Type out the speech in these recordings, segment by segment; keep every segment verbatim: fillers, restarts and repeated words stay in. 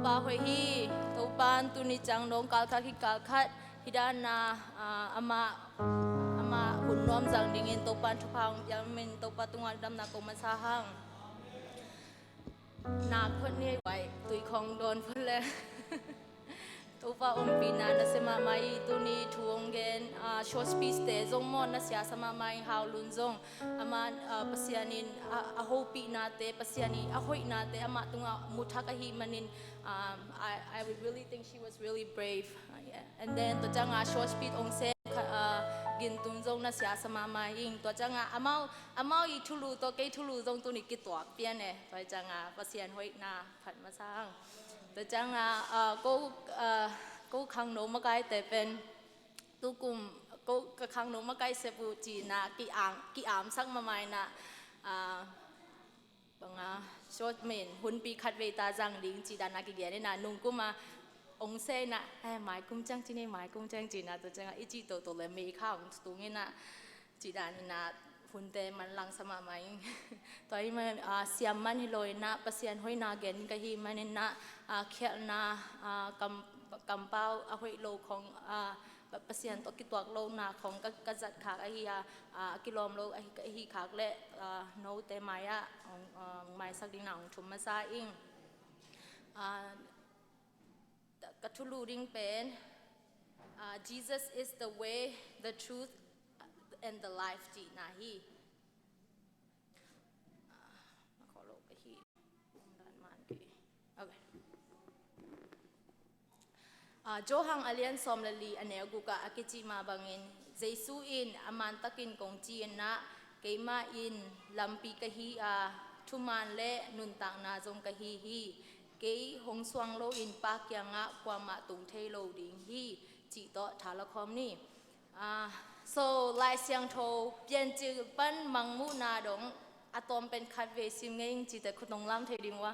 Pa hoih hi. Topan tuni ciang dong kalkhat hi kalkhat hi dan a, ah, amah, amah hun nuam zang dingin Topan thupha hong piak min Topa tungah damna ko masa hang. Nak phot ni vai tui khong dawn phot le. Topa ompihna nasia mahmah hi. Tuni thu hong gen, ah, short speech te zong maw nasia sa mahmah hi. Hau Lun zong amah, ah, Pasian in a, a hopihnate, Pasian i a hoihnate amah tungah muthak ahih manin, um, I, I really think she was really brave. Ah, yeah. And then tua ciangah short speech hong sem kha, ah, Gin Tun zong nasia sa mahmah hi. Tua ciangah amau, amau i thulu tawh kei thulu zong tuni kituak pian e. Tua ciangah Pasian hoihna phat masa hang. Tua ciangah, ah, ko, ah, ko khangno makaite pen tukum ko ka khangno makai sep uh cihna ki-am, ki-amsak mahmah inah, ah, banga short min hunpi khat vei ta zang ding cih dan a kigen inah nungkum a hong se inah, eh, maikum ciang cih ni, maikum ciang cihna tua ciangah i cih toto le mei kha hong tung inah cih dan inah hunte manlang sa mahmah ing. Tua hi man, ah, siam man hi lo inah Pasian hoihna gen ka hi man inah, ah, khialhna, ah, kam, kampau a hoih lo khong, ah, Pa-, Pasian tawh kituak lohna khong ka, ka zat khak ahi a, ah, a kilawm lo ahi, ahi khak le, ah, note mai-ah hong, ah, maisak dingna hong thum masa ing. Ah, ka thulu ding pen, ah, Jesus is the way, the truth, and the life cihna hi. Ah, na khawh lo ka hi. Tung dan man ka hi. Okay. Ah, Johan a lian sawm le li a neu guk ah a kici mah bangin, Jesu in a mantakin kong ci inah, keimah in lampi ka hi a, thuman le nuntakna zong ka hi hi. Kei hong suang loin Pa kiangah kuamah tung thei lo ding hi, cih tawh tha la khawm ni. Ah, so, Lai Siangtho Piancil pan Mangmuhna dong a tawm pen khat vei sim ngei ing cite khut hong lam thei ding uh a.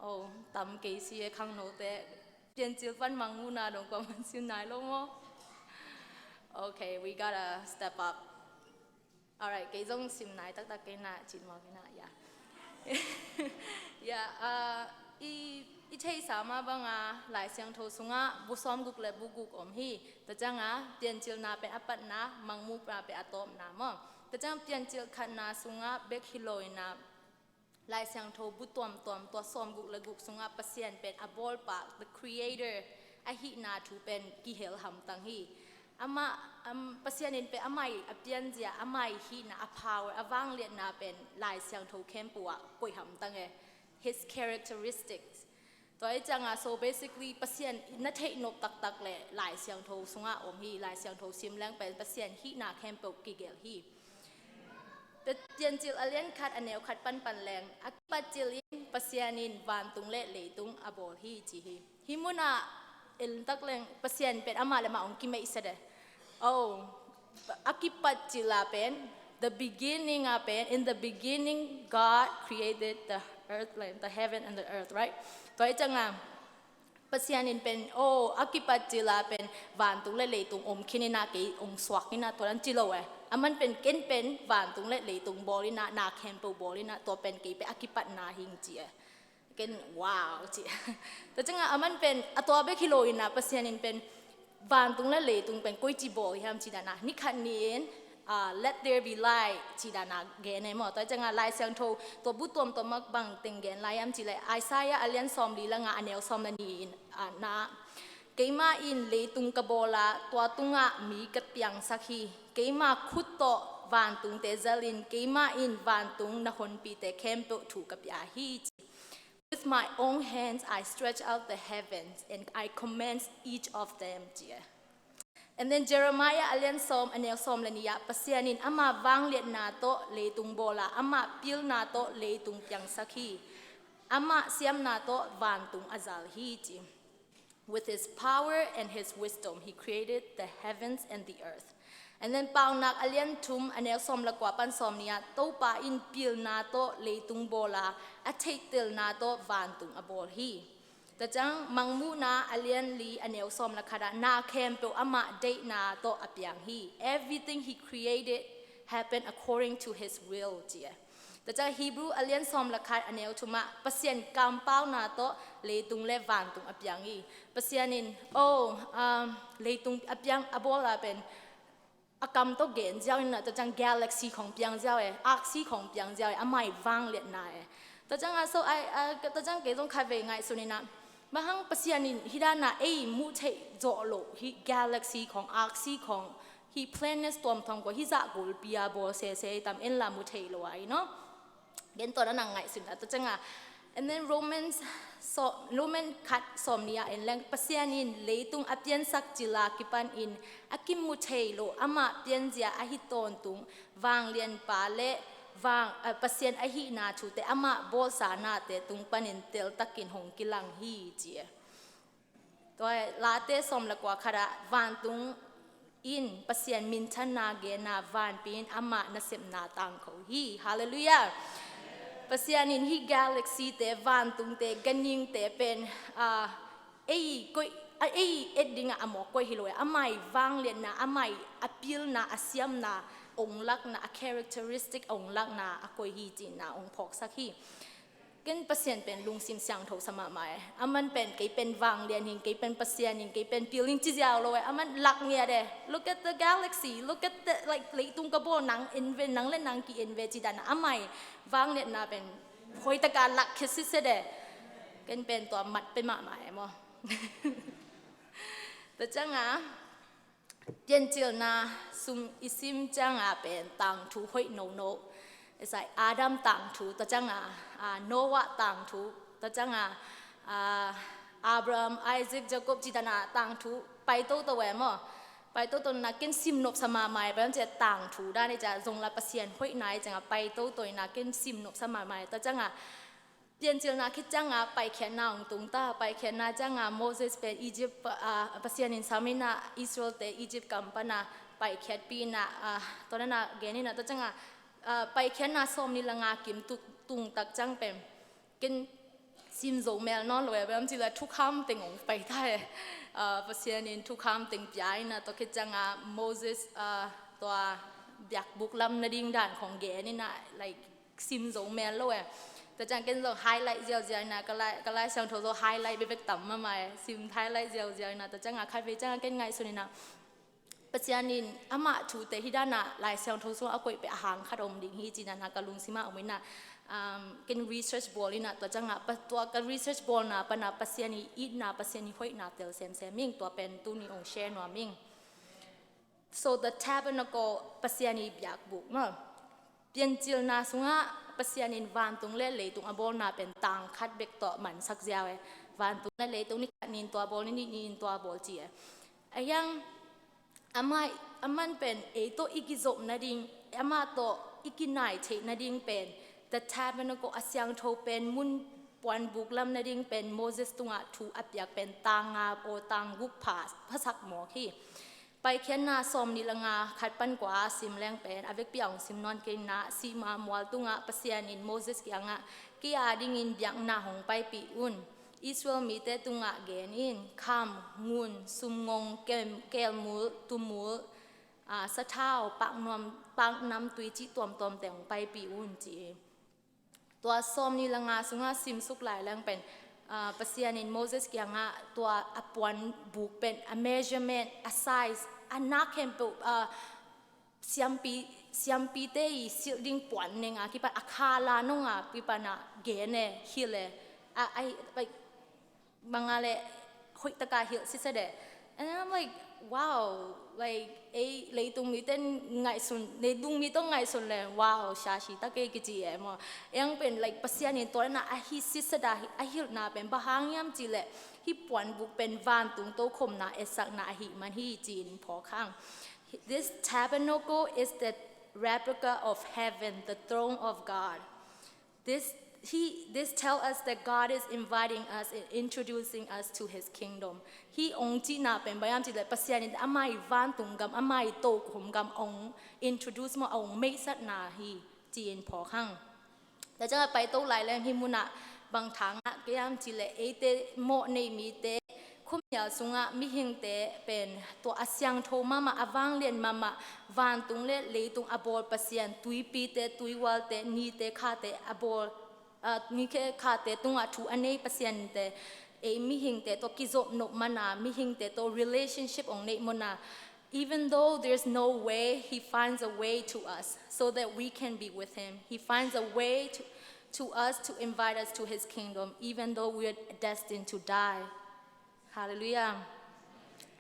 Oh, tam kei si e khangnote. Piancil pan Mangmuhna dong kuaman sim nai lo maw? Okay, we gotta step up. Alright, kei zong sim nai taktak kei na, cin maw kei na, ya. Ya, ah, i, i theihsa mah banga Lai Siangtho sungah bu sawmguk le bu guk om hi. Tua ciangah Piancilna pen a patna, Mangmuhna pen a tawpna maw. Tua ciangah Piancil khatna sungah bek hi lo inah Lai Siangtho bu tuamtuam tua sawmguk le guk sungah Pasian pen a bawlpa, the creator, ahihna thu pen kihel hamtang hi. Amah, am, Pasian in pen amah i a pianzia, amah i hihna, a power, a vangliatna pen Lai Siangtho khempeuh ah koih hamtang e. His characteristics. Tua hi ciangah, so basically, Pasian na theih nop taktak le Lai Siangtho sungah om hi, Lai Siangtho sim leng pen Pasian hihna khempeuh kigelh hi. Tua Piancil a lian khat a neu khat panpan leng, a kipat cil in Pasian in vantung le leitung a bawl hi ci hi. Hih munah en tak leng Pasian pen amah le amah hong kimeihset e. Oh, a kipat cil a pen, the beginning a pen, in the beginning God created the earth, like, the heaven and the earth, right? Tua hi ciangah Pasian in pen, oh, a kipat cil a pen vantung le leitung om khin inah kei hong suak inah tua dan ci lo e. Aman pen ken pen vantung le leitung bawl inah, na khempeuh bawl inah, tua pen kei pen a kipatna hi ing ci e. Ken, wow, ci. Tua ciangah aman pen a tua bek hi lo inah Pasian in pen vantung le leitung pen koici bawl hiam ci dan a, ni khat ni-in, ah, let there be light ci dan a gen e maw. Tua ciangah Lai Siangtho tua bu tuamtuam mah bang teng gen lai hiam cih leh Isaiah a lian sawmli le nga a neu sawm le ni-in, ah, na, keimah in leitung ka bawl a, tua tungah mi ka piangsak hi. Keimah khut tawh vantungte zalin keimah in vantung na honpite khempeuh thu ka pia hi ci. With my own hands I stretch out the heavens, and I command each of them, ci e. And then Jeremiah a lian sawm a neu sawm le nih ah Pasian in amah vangliatna tawh leitung bawl a, amah pilna tawh leitung piangsak hi. Amah siamna tawh vantung a zal hi ci. With his power and his wisdom, he created the heavens and the earth. And then Paunak a lian thum a neu sawm le kua pan sawm nih ah Topa in pilna tawh leitung bawl a, a theihtelna tawh vantung a bawl hi. Tua ciang Mangmuhna a lian li a neu sawm le khat ah na khempeuh amah deihna tawh a piang hi. Everything he created happened according to his will, ci e. Tua ciang Hebrew a lian sawm le khat a neu thum ah Pasian kampauna tawh leitung le vantung a piang hi. Pasian in, oh, um, leitung a piang a bawl a pen a kam tawh gen ziau in ah, tua ciang galaxy khawng piang ziau e, aksi khawng piang ziau e, amah i vangliatna e. Tua ciang ah, so, ai, ah, tua ciang kei zong khatvei ngaihsun in ah, bang hang Pasian in hih dan ah ei muh theih zawh loh hih galaxy khawng, aksi khawng, hih planets tuamtuam khawng hih zah gulpi a bawl sese tam, en la mu thei lo a, you know? Gen tua na nang ngaihsun a, tua ciang ah. And then Romans, so, Roman khat sawm nih ah en leng, Pasian in leitung a piansak cil a kipan in a kimu thei lo amah pianzia ahi tawntung vanglianpa le vang, ah, Pasian ahihna thute amah bawlsa nate tung panin teltakin hong kilang hi, ci e. Tua Late sawm le kua khat ah vantung in Pasian minthanna genna, vanpi in amah nasepna tangko hi. Halleluiah. Pasian in hih galaxy te, vantungte, ganhingte pen, ah, ei koih, ah, ei et dingah a mawk koih hi lo e. Amah i vangliatna, amah i a pilna, a siamna ong lakna, a characteristic ong lakna a koih hi cihna ong phawksak hi. Ken Pasian pen lungsim siangtho sa mahmah e. Aman pen kei pen vanglian hing, kei pen Pasian hing, kei pen pil hing ci ziau lo e. Aman lak ngiat e. Look at the galaxy, look at the, like, leitung ka bawl, nang en ve, nang le nang ki en ve ci dan a, amah i vangliatna pen hoih taka lak khia sitset e. Ken pen tua mat pia mahmah e maw. Tua ciang ah, Piancilna sung i sim ciang ah pen tangthu hoih nono. It's like Adam tangthu, tua ciang ah, ah, Noah tangthu, tua ciang ah, ah, Abraham, Isaac, Jacob ci dan ah tangthu pai toto e maw. Pai toto na ken sim nop sa mahmah e, pai ciang tangthu dan i ciang zong la Pasian hoihna i ciang ah pai toto i na ken sim nop sa mahmah e, tua ciang ah Piancilna khit ciang ah paikhiatna hong tung ta. Paikhiatna ciang ah Moses pen Egypt, ah, Pasian in sam in ah Israel te Egypt gam pan ah paikhiatpih in ah, ah, tua na na gen in ah, tua ciang ah, ah, paikhiatna sawm nih le nga kim tuk tung tak ciang pen ken sim zo mel nawn lo e, bang ci le thukham teng hong pai ta e. Ah, Pasian in thukham teng pia in ah, tua khit ciang ah Moses, ah, tua biakbuk lam na ding dan khawng gen in ah, like, sim zo mel lo e. Tua ciang ken zong highlight ziauziau in ah, ka lai, ka Lai Siangtho zong highlight bekbek tam mahmah e. Sim highlight ziauziau in ah, tua ciang ah khatvei ciang ah ken ngaihsun in ah, Pasian in amah thute hih dan ah Lai Siangtho sung a koih pen a hang khat om ding hi ci dan ah ka lungsim ah om in ah, um, ken research bawl in ah, tua ciang ah pa, tua ka research bawlna pan ah Pasian i itna, Pasian i hoihna tel semsem ing, tua pen tuni hong share nuam ing. So the tabernacle, Pasian i biakbuk maw. Piancilna sung ah Pasian in vantung le leitung a bawlna pen tang khat bek tawh mansak ziau e. Vantung le leitung ni khat ni in tua bawl, ni nih ni in tua bawl ci e. A hiang amah, aman pen ei tawh i kizop nading, amah tawh i kinai theih nading pen the tabernacle, a siangtho pen mun puanbuk lam nading pen Moses tung ah thu a piak pen tang nga aw tang guk pha, phasak mawk hi. Paikhiatna sawm nih le nga khat pan kua sim leng pen a vekpi ah hong sim nawn kei in ah, Sinai mual tung ah Pasian in Moses kiang ah, kei a ding in biakna hong paipih un. Israel mite tung ah gen in, kham, ngun, sumngong, kem, kelmul, tumul, ah, sathau, paknam, paknamtui cih tuamtuam teng hong paipih un ci hi. Tua sawm nih le nga sung ah simsuk lai leng pen, ah, Pasian in Moses kiang ah tua a puanbuk pen, a measurement, a size, a na khempeuh, ah, siampi, siampite i silh ding puan neng a kipan a khala nong a kipan ah gen e, hilh e. A, a, like, bang a le hoih taka hilh sitset e. And I'm like, wow, like, ei, leitung mite ngaihsun, leitung mi tawh ngaihsun le, wow, shashi ta kei kici e maw. Ei ang pen, like, Pasian in tua na a hi sitset a, a hilhna pen bang hang hiam cih leh, hih puanbuk pen vantung tokhomna etsakna ahih man hi ci-in phawk hang. This tabernacle is the replica of heaven, the throne of God. This, he, this tell us that God is inviting us and introducing us to his kingdom. Hih ong cihna pen bang hiam cih leh Pasian in amah i vantung gam, amah i tokhom gam ong introduce maw, ong meisatna hi ci-in phawk hang. Tua ciang a paito lai leng hih mun ah bang thang ah kei hiam cih leh eite mawh nei mite, Thumial sungah mihingte pen tua a siangtho mahmah, a vanglian mahmah, vantung le leitung a bawl Pasian, tuipite, tuihualte, nite, khate a bawl, ah, nite khate tungah thu a nei Pasiante, ei mihingte tawh kizop nop mana, mihingte tawh relationship hong neih mana, even though there's no way, he finds a way to us so that we can be with him. He finds a way to, to us to invite us to his kingdom, even though we are destined to die. Hallelujah.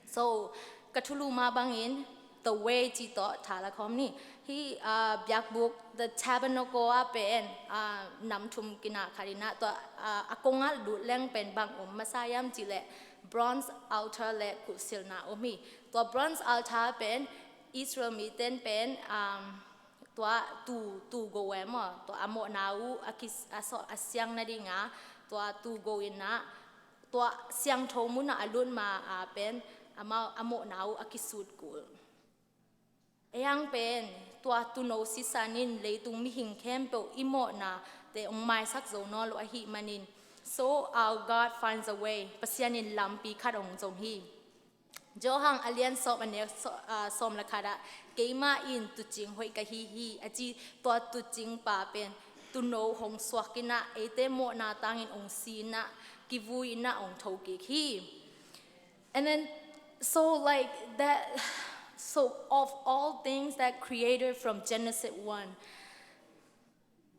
So, ka thulu mah bangin, the way cih tawh tha la khawm ni. Hih, ah, biakbuk, the tabernacle ah pen, ah, nam thum kinah khat in ah, tua, ah, a kongah lut leng pen bang om masa hiam cih leh bronze altar le khuhsilna om hi. Tua bronze altar pen Israel mite in pen, um, tua tuu, tuugo e maw, tua a mawhna uh a ki, a sawh, a siang nading a, tua tuugo in ah, tua siangtho mun ah a lut ma a pen amau a mawhna uh a kisut kul. Ei hang pen tua tuuno sisan in leitung mihing khempeuh i mawhnate hong maisak zo nawn lo ahih manin, so our God finds a way, Pasian in lampi khat hong zong hi. Johan a lian sawm, a neu saw-, ah, sawm le khat ah, keimah in tuucing hoih ka hi hi, a ci. Tua tuucingpa pen tuuno hong suak in ah, eite mawhna tangin hong si in ah, kivui in ah hong thokik hi. And then, so like that, so of all things that created from Genesis one,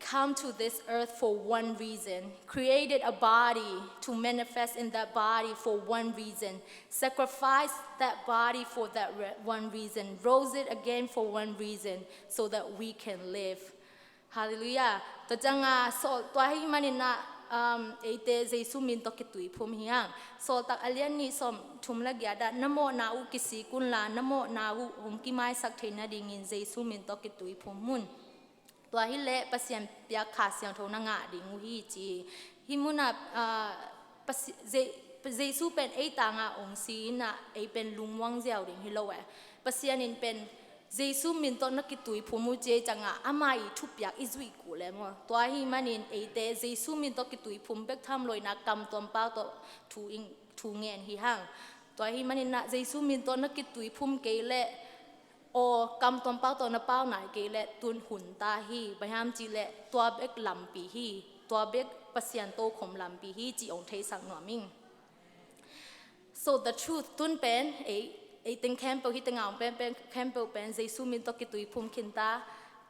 come to this earth for one reason, created a body to manifest in that body for one reason, sacrificed that body for that re-, one reason, rose it again for one reason, so that we can live. Hallelujah. Tua ciangah Saul, tua ahih manin ah, um, eite Jesu min tawh kituiphum hi hang. Sawltak a lian nih sawm thum le giat ah, na mawhna uh kisik unla, na mawhna uh hong kimaisak theih nadingin Jesu min tawh kituiphum un. Tua hileh Pasian piak Kha Siangtho na ngah ding uh hi ci. Hih munah, ah, Pasi-, Je-, Jesu pen ei tangah hong si in ah, ei pen lungmuang ziau ding hi lo e. Pasian in pen Jesu min tawh na kituiphum uh ci ei ciangah, amah i thupiak i zuih kul e maw. Tua ahih manin eite Jesu min tawh kituiphum bek tham lo in ah, kam tuampau tawh thu in, thu ngen hi hang. Tua ahih manin ah Jesu min tawh na kituiphum kei leh, aw, kam tuampau tawh na pau nai kei leh, tun hun ta hi, bang hiam cih leh tua bek lampi hi, tua bek Pasian tokhom lampi hi cih hong theisak nuam ing. So the truth, tun pen, ei, ei teng khempeuh, hih tengah hong pen, pen, khempeuh pen Jesu min tawh kituiphum khin ta,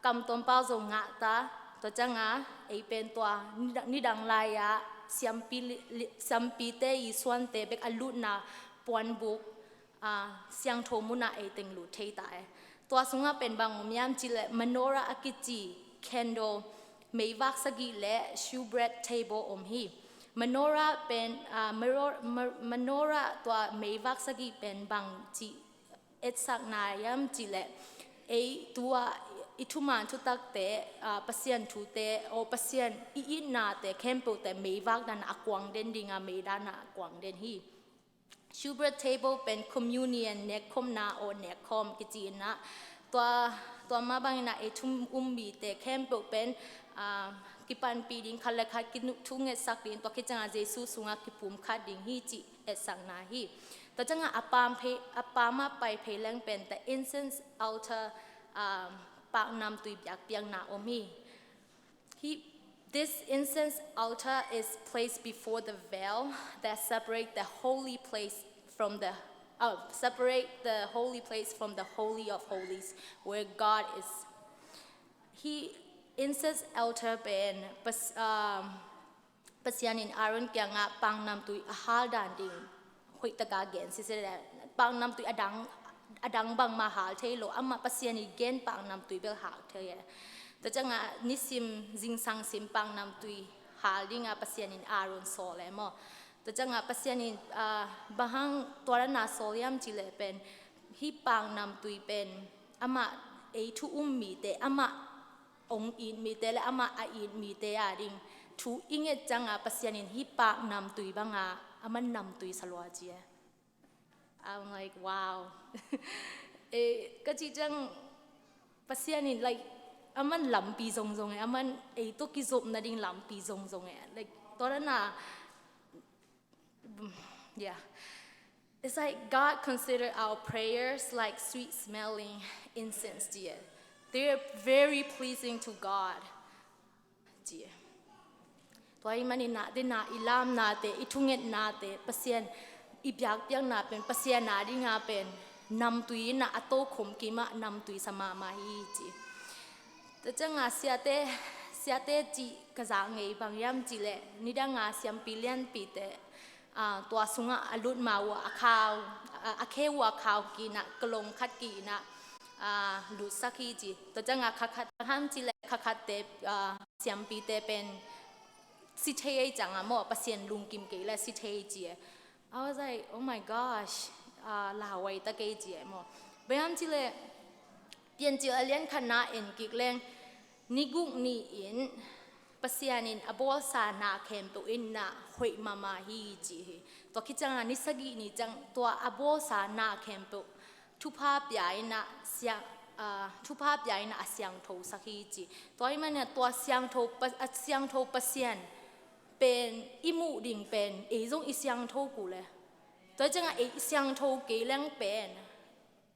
kam tuampau zong ngah ta, tua ciangah ei pen tua nidang, nidang lai-ah siampi li, li, siampite i suante bek a lutna puanbuk, ah, siangtho munah ei teng lut thei ta e. Tua sungah pen bang om hiam cih leh menorah a kici candle, meivak sagih le shewbread table om hi. Menorah pen, ah, meror-, mer-, menorah tua meivak sagih pen bang cih etsakna hiam cih leh, ei tua i thuman thutakte, ah, Pasian thute, aw, Pasian i itnate khempeuhte meivak dan a kuang den ding a, mei dan a kuang den hi. Shewbread table pen communion, nekkhawmna aw, nekkhawm kici in ah, tua, tua mah bangin ah ei thu um mite khempeuh pen, ah, kipanpih ding, khat le khat kinu-, thu ngetsak ding, tua khit ciangah Jesu sungah kipumkhat ding hi cih etsakna hi. Tua ciangah a pam phei, a pam ah pai phei leng pen the incense altar, ah, paknamtui biakpiakna om hi. He, this incense altar is placed before the veil that separate the holy place from the, uh, separate the holy place from the holy of holies, where God is. Hih incense altar pen Pas-, um, Pasian in Aaron kiangah paknamtui a hal dan ding hoihtaka gen siseh leh, paknamtui a dang, a dang bangmah hal thei lo, amah Pasian i gen paknamtui bel hal thei e. Tua ciangah nisim, zingsang sim paknamtui hal dingah Pasian in Aaron sawl e maw. Tua ciangah Pasian in, ah, bang hang tua dan a sawl hiam cih leh pen, hih paknamtui pen amah ei thu um mite, amah hong it mite le amah a it mite a ding thu i nget ciangah Pasian in hih paknamtui bangah a man namtui sa lua ci e. I'm like, wow. Eh, ka cih ciang Pasian in, like, a man lampi zongzong e, a man ei tawh kizop nading lampi zongzong e. Like, tua dan a, yeah. It's like God consider our prayers like sweet smelling incense, dear. They are very pleasing to God, dear. Tua ahih manin ah, dena i lamnate, i thungetnate, Pasian i biakpiakna pen, Pasian a dinga pen namtui in ah, a tokhom kimah namtui sa mahmah hi ci. Tua cianga siate, siate cih ka zak ngei, bang hiam cih leh nidanga siampi lianpite, ah, tua sungah a lut ma uh a khau, ah, a khe uh a khau kik in ah, kalong khat kik in ah, ah, lutsak hi ci. Tua cianga kha khat, bang hiam cih leh kha khatte, ah, siampite pen si thei ei cianga maw, Pasian lungkim kei leh si thei ci e. I was like, "Oh my gosh," ah, lauhuai ta kei ci e maw. Bang hiam cih leh Piancil a lian khatna en kik leng, ni guk ni-in Pasian in a bawlsa na khempeuh in na hoih mahmah hi ci hi. Tua khit cianga ni sagih ni ciang tua a bawlsa na khempeuh thupha pia in ah siang, ah, thupha pia in ah a siangthosak hi ci. Tua ahih manin ah tua siangtho Pa-, a siangtho Pasian pen i muh ding pen ei zong i siangtho kul e. Tua cianga ei i siangtho kei leng pen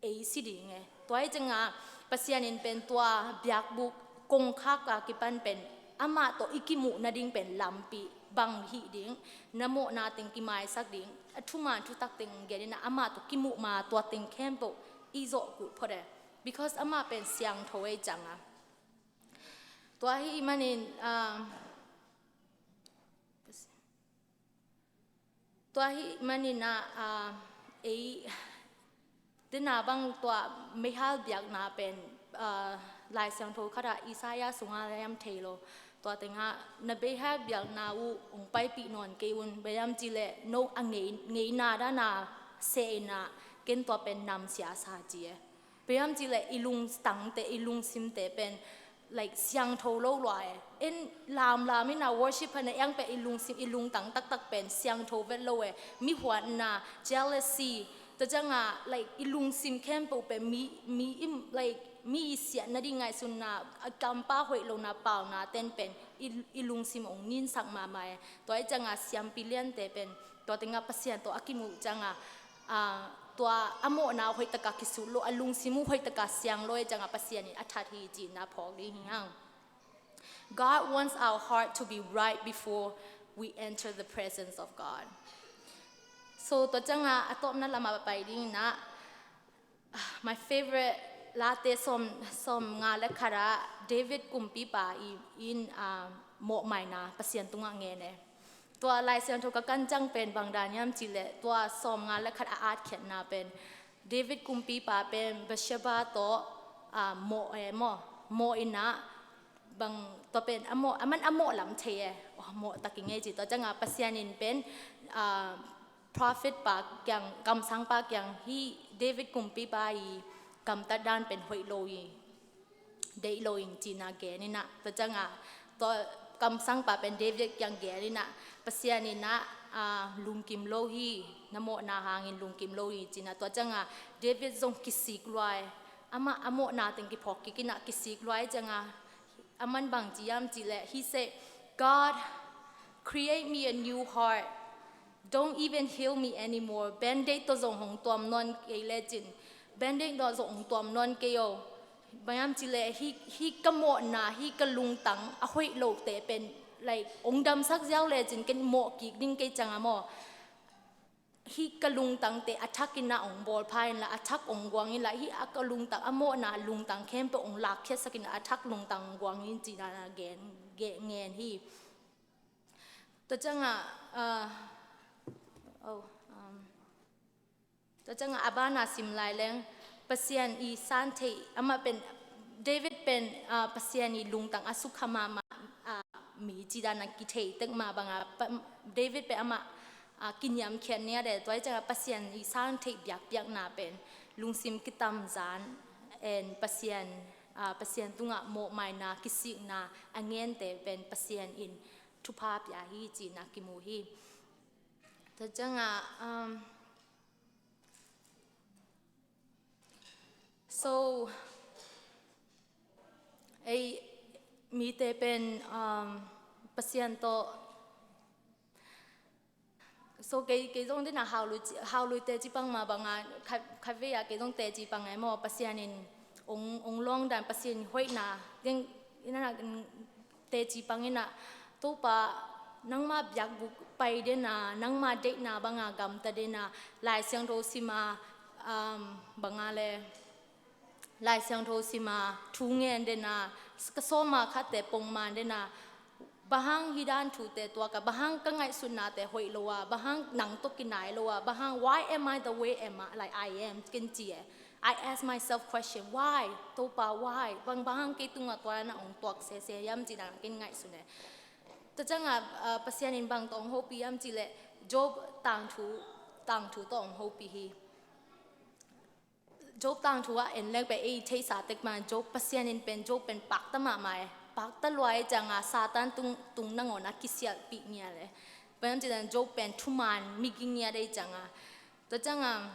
ei si ding e. Tua ahih cianga Pasian in pen tua biakbuk kongkhak a kipan pen amah tawh i kimuh nading pen lampi bang hih ding, na mawhna teng kimaisak ding, a thuman thutak teng gen in ah amah tawh kimuh ma tua teng khempeuh i zawh kul phot e. Because amah pen siangtho ei cianga. Tua ahih manin, ah, tua ahih manin ah, ah, ei, dena bang tua meihal biakna pen, ah, Lai Siangtho khatah Isaiah sungah hiam thei lo. Tua tengah na meihal biakna uh hong paipih nawn kei un, bang hiam cih leh no a ngei, ngeina dana seh in ah ken tua pen namsia sa ci e. Bang hiam cih leh i lungtangte, i lungsimte pen, like, siangtho lo lua e. En lamlam in ah worship phat na eng pen i lungsim, i lungtang taktak pen siangtho vet lo e. Mi huatna, jealousy, tua cianga, like, i lungsim khempeuh pen mi, mi i, like, mi i siatna ding ngaihsutna, a kampa hoih lona pauna ten pen i, i lungsim hong ninsak mahmah e. Tua ahih cianga siampi liante pen tua tengah Pasian tawh a kimuh cianga, ah, tua a mawhna hoihtaka kisut lo, a lungsim uh hoihtaka siang lo ahih cianga Pasian in a that hi ci-in na phawk ding hi hang. God wants our heart to be right before we enter the presence of God. So tua cianga a tawpna lamah pai ding in ah, my favorite Late sawm, sawmnga le khatah David kumpipa i, in, ah, mawhmaina Pasian tungah ngen e. Tua Lai Siangtho ka kan ciang pen bang dan hiam cih leh tua sawmnga le khat a atkhiatna pen David kumpipa pen Bathsheba tawh, ah, mawh e maw, mawh in ah bang tua pen a mawh, a man a mawh lam thei e. Oh, mawh tak i ngei ci. Tua cianga Pasian in pen, ah, prophet pa kiang, kamsangpa kiang, hih David kumpipa i gamtat dan pen hoih lo hi, deih lo hi ci-in na gen in ah, tua cianga tua kamsangpa pen David kiang gen in ah, Pasian in ah, ah, lungkim lo hi, na mawhna hangin lungkim lo hi ci-in ah, tua cianga David zong kisik lua e. Amah a mawhna teng kiphawk kik in ah kisik lua e cianga, a man bang ci hiam cih leh, he said, "God, create me a new heart. Don't even heal me anymore." Bandage tawh zong hong tuam nawn kei lecin, bandage tawh zong hong tuam nawn kei o. Bang hiam cih leh hih, hih ka mawhna, hih ka lungtang a hoih lote pen, like, hong damsak ziau lecin ken mawh kik ding kei cianga maw. Hih ka lungtangte a thak in ah hong bawlpha inla, a thak hong guang inla, hih a ka lungtang, a mawhna lungtang khempeuh hong lakkhiatsak in ah, a thak lungtang hong guang in ci-in na gen, gen, ngen hi. Tua cianga, ah, oh, um, tua cianga a bana sim lai leng, Pasian i san theih, amah pen, David pen, ah, Pasian i lungtang a sukha mahmah, ah, mi ci-in na kithei tek mah banga, pa-, David pen amah, ah, kiniamkhiat ngiat e. Tua ahih cianga Pasian i san theih biakpiakna pen lungsim kitamzan, en Pasian, ah, Pasian tungah mawhmaina, kisikna a ngente pen Pasian in thupha pia hi ci-in na kimu hi. Tua cianga, um, so, ei mite pen, um, Pasian tawh So kei, kei zong dena haului, haului teci pang mah banga, khat, khat vei a kei zong teci pang e maw, Pasian in ong, ong lawng dan, Pasian hoihna ding, ina teci pang ina, Topa, nangma biakbuk pai dena, nangma deihna banga gamta dena, Lai Siangtho sima, um, banga le, Lai Siangtho sima, thu ngen dena, ka sawma khatte pongman dena, bang hang hih dan thute tuaka, bang hang ka ngaihsutnate hoih lo a, bang hang nang tawh kinai lo a, bang hang, why am I the way am I, like I am, ken ci e. I ask myself question, why? Topa, why? Bang, bang hang kei tunga tua na ong tuak sese hiam ci dan ken ngaihsun e. Tua cianga, ah, Pasian in bang tawh ong hopih hiam ci le, Job tangthu, tangthu tawh ong hopih hi. Job tangthu ah en leng pen ei theihsa tek ma Job Pasian in pen Job pen pakta mahmah e. Pakta lua e cianga Satan tung, tung nangawn a kisialhpih ngial e. Bang hiam ci dan Job pen thuman migi ngiat e cianga. Tua cianga,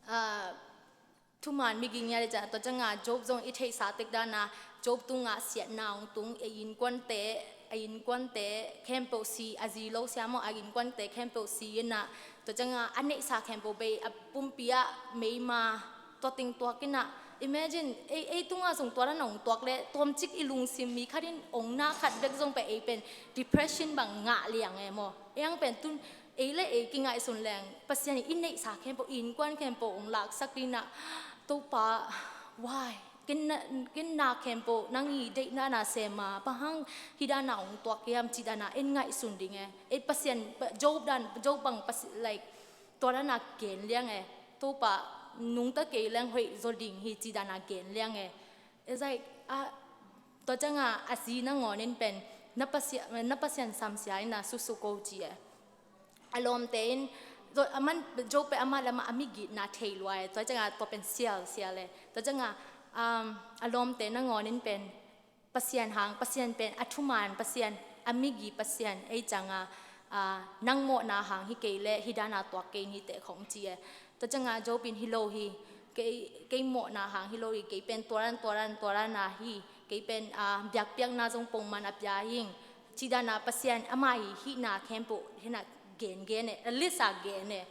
ah, thuman migi ngiat e cianga, tua cianga Job zong i theihsa tek dana Job tungah siatna ong tung, a innkuante, a innkuante khempeuh si, a zi lo siam aw, a innkuante khempeuh si ina, tua cianga a neihsa khempeuh bei, a pumpi ah meima, tua teng tuak ina. Imagine, ei, ei tunga zong tua dan ong tuak le, tuamcik i lungsim, mi khat in ong na khat bek zong pen ei pen depression bang ngah liang e maw. Ei ang pen tun, ei le ei kingaihsun leng, Pasian in i neihsa khempeuh, i innkuan khempeuh ong laksak dina, Topa, why? Ken na, ken na khempeuh nang i deihna na sema, bang hang hih dana ong tuak hiam ci dana en ngaihsun ding e. Ei Pasian, Job dan, Job bang Pasi-, like, tua dana gen liang e. Topa, nungta kei leng hoih zaw ding hi ci dana gen liang e. It's like, ah, tua cianga a zi nangawn in pen, na Pasian, na Pasian samsia ina susu ko ci e. A lawmte in, tua, aman, Job pen amah le amah a migitna thei lua e, tua cianga tua pen sial, sial e. Tua cianga, um, a lawmte nangawn in pen, Pasian hang, Pasian pen a thuman Pasian, a migi Pasian, ei cianga, ah, nang mawhna hang hi kei le, hih dana tuak kei ni teh khong ci e. Tua cianga Job in hi lo hi, kei, kei mawhna hang hi lo hi, kei pen tua dan, tua dan, tua dana hi, kei pen, ah, biakpiakna zong pongman a pia hing. Ci dana Pasian ama hi, hihna khempeuh, hina gen, gen e, a list a gen e.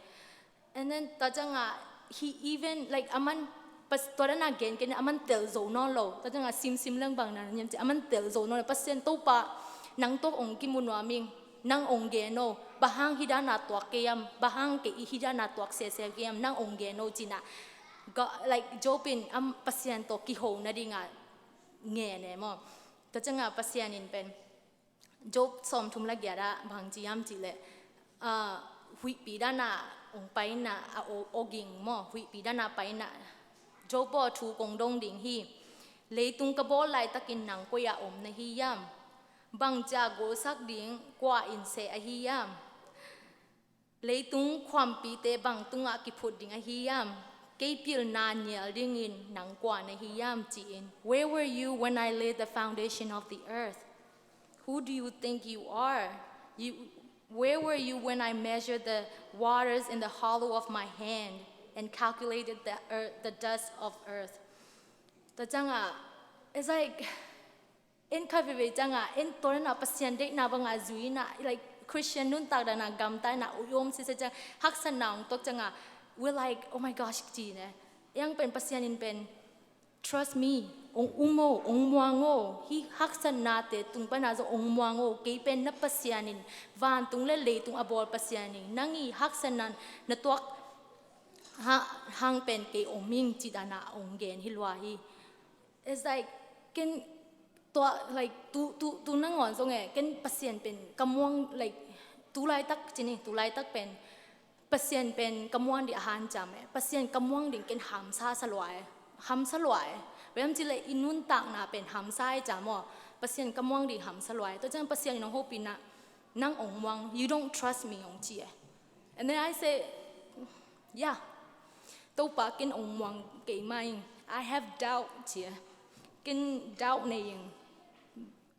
And then, tua cianga, he even, like, aman, pas-, tua dana gen, gen, aman tel zo nawn lo. Tua cianga simsim leng bang na niam ci, aman tel zo nawn lo. Pasian Topa, nang tawh ong kimu nuam ing, nang ong gen o, bang hang hih dana tuak kei hiam, bang hang kei i hih dana tuak sese kei hiam, nang ong gen o cina. Ga-, like, Job in, am, Pasian tawh kiho nadinga ngen e maw. Tua cianga Pasian in pen, Job sawmthum le giat ah bang ci hiam ci le, ah, huihpi dana ong paina, a o-, oging maw, huihpi dana paina. Job aw, thu kong dong ding hi. Leitung ka bawl laitakin nang koi-ah om na hi hiam? Bang cia golsak ding kua in seh ahi hiam? Leitung khuampite bang tungah kiphut ding ahi hiam? Kei pilna nial dingin nang kua na hi hiam ci-in. Where were you when I laid the foundation of the earth? Who do you think you are? You, where were you when I measured the waters in the hollow of my hand and calculated the earth, the dust of earth? Tua cianga, it's like, en khat veivei cianga, en tua dana Pasian deihna banga zui ina, like, Christian nuntak dana gamta ina, uiom sese ciang, haksatna ong tuak cianga, we're like, oh my gosh, ci ne. Ei ang pen Pasian in pen, trust me, ong um o, ong muang o, hih haksatnate tung pana zong ong muang o, kei pen na Pasian in, vantung le leitung a bawl Pasian in, nang i haksatna na tuak ha-, hang pen kei om ing ci dana ong gen hi lua hi. It's like, ken tua, like, tu, tu, tu nangawn zong e, ken Pasian pen ka muang, like, tu laitak ci ni, tu laitak pen, Pasian pen ka muang ding a hanciam e, Pasian ka muang ding ken hamsa sa lua e, hamsa lua e. Bang hiam ci le i nuntakna pen hamsa e ciam aw, Pasian ka muang ding hamsa lua e. Tua ciang Pasian in ong hopihna, nang ong muang, you don't trust me ong ci e. And then I say, yeah, Topa ken ong muang kei mah ing, I have doubt ci e. Ken doubt nei ing,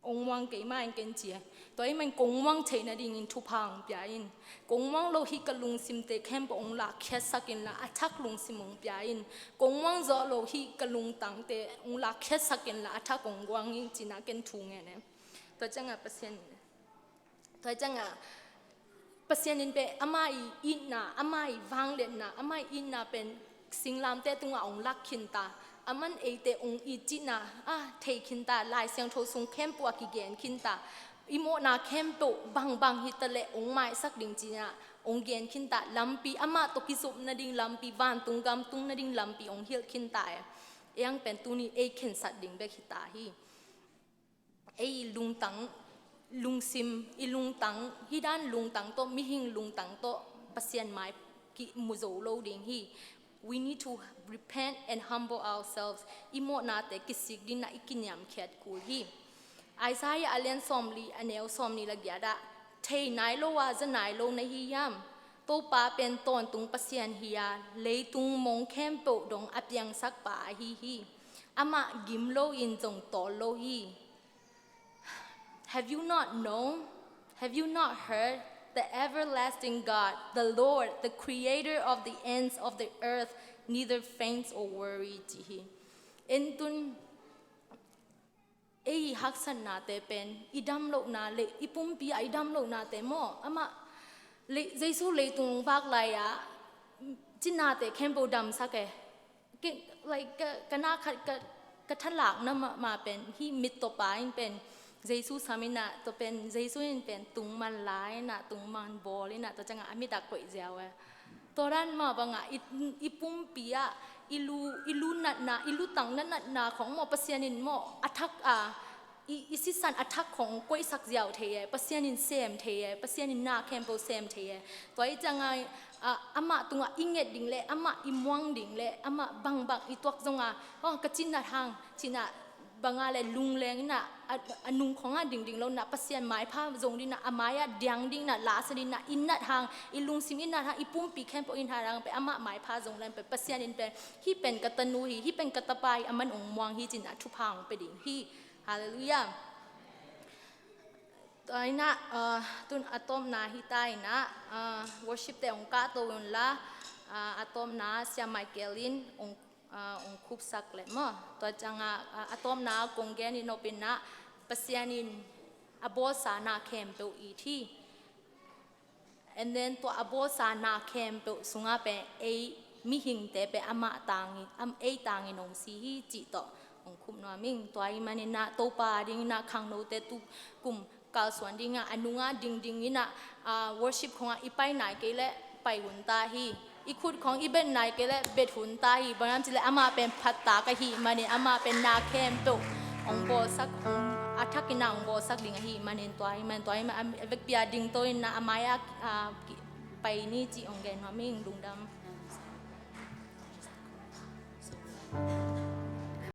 ong muang kei mah ing ken ci e. Tua ahih manin kong muang theih nadingin thupha ong pia in. Kong muang lo hih ka lungsimte khempeuh ong lakkhiatsak inla, a thak lungsim ong pia in. Kong muang zawh lo hih ka lungtangte ong lakkhiatsak inla, a thak ong guang in cina ken thu ngen e. Tua cianga Pasian, tua cianga Pasian in pen ama i itna, ama i vangliatna, ama i itna pen singlamteh tungah hong lak khinta. Aman eite hong it cihna a thei khinta. Lai Siangtho sung khempeuh ah kigen khinta. I mawhna khempeuh bangbang hitaleh hong maisak ding cihna hong gen khinta. Lampi, amah tawh kizop nading lampi, vantung gam tung nading lampi hong hilh khinta e. Ei ang pen tuni ei khensat ding bek hita hi. Ei i lungtang, lungsim, i lungtang, hih dan lungtang tawh, mihing lungtang tawh Pasian mai kimu zo lo ding hi. We need to repent and humble ourselves. I mawhnate kisik ding na i kiniamkhiat kul hi. Isaiah a lian sawmli, a neu sawmni la giat ah, thei nai lo a, za nai lo na hi hiam? Topa pen tawntung Pasian hi a, leitung mong khempeuh dong a piangsak pa ahi hi. Amah gim lo in zong tawl lo hi. Have you not known? Have you not heard? The everlasting God, the Lord, the creator of the ends of the earth, neither faints or worry, ci hi. En tun, ei i haksatnate pen, i damlohna le, i pumpi ah i damlohnate maw? Amah le, Jesu leitung vak lai ah, cihnate khempeuh damsak e. Ke, like, ka, ka na khat, ka, ka thalakna mah, mah pen, hih mittawpa in pen, Jesu sam in ah, tua pen, Jesu in pen, tung man la in ah, tung man bawl in ah, tua ciangah a mit ah koih ziau e. Tua dan mah bangah, i, i pumpi ah, i lu, i lu natna, i lutang na natna khong maw, Pasian in maw, a thak a, i, i sisan a thak khong koihsak ziau thei e, Pasian in sem thei e, Pasian in na khempeuh sem thei e. Tua i ciangah, a, amah tungah i nget ding le, amah i muang ding le, amah bangbang i tuak zongah, oh, ka cin nat hang, cin ah, bangah le lungleng in ah, a, a nung khongah dingding lo in ah, Pasian maipha zong ding in ah, a mai ah diang ding in ah, lasa ding in ah, i nat hang, i lungsim i nat hang, i pumpi khempeuh i nat hang pen, amah maipha zong lai pen, Pasian in pen, hih pen ka tanu hi, hih pen ka tapa hi, aman hong muang hi, cin ah thupha hong pia ding hi. Halleluiah. Tua in ah, ah, tun a tawpna hita in ah, ah, worship te hong kahto un la, ah, a tawpna Sia Michael in hong, ah, hong khupsak le maw. Tua ciangah, ah, a tawpna kong gen in nop in ah, Pasian in a bawlsa na khempeuh it hi. And then tua a bawlsa na khempeuh sungah pen ei mihingte pen amah tangin, am, ei tangin hong si hi cih tawh hong khup nuam ing. Tua ahih manin ah Topa ding in ah khangnote tu kum kalsuan ding ah, a nungah dingding in ah, ah, worship khongah i pai nai kei leh pai hun ta hi. I khut khong i bet nai kei leh bet hun ta hi. Bang hiam cih leh amah pen phattak ahih manin, amah pen na khempeuh hong bawlsak, hong, a thak in ah hong bawlsak ding ahih manin, tua ahih manin, tua ahih manin, a vekpi ah dingto in ah a mai ah, ah, ki, pai ni cih hong gen nuam ing. Lungdam.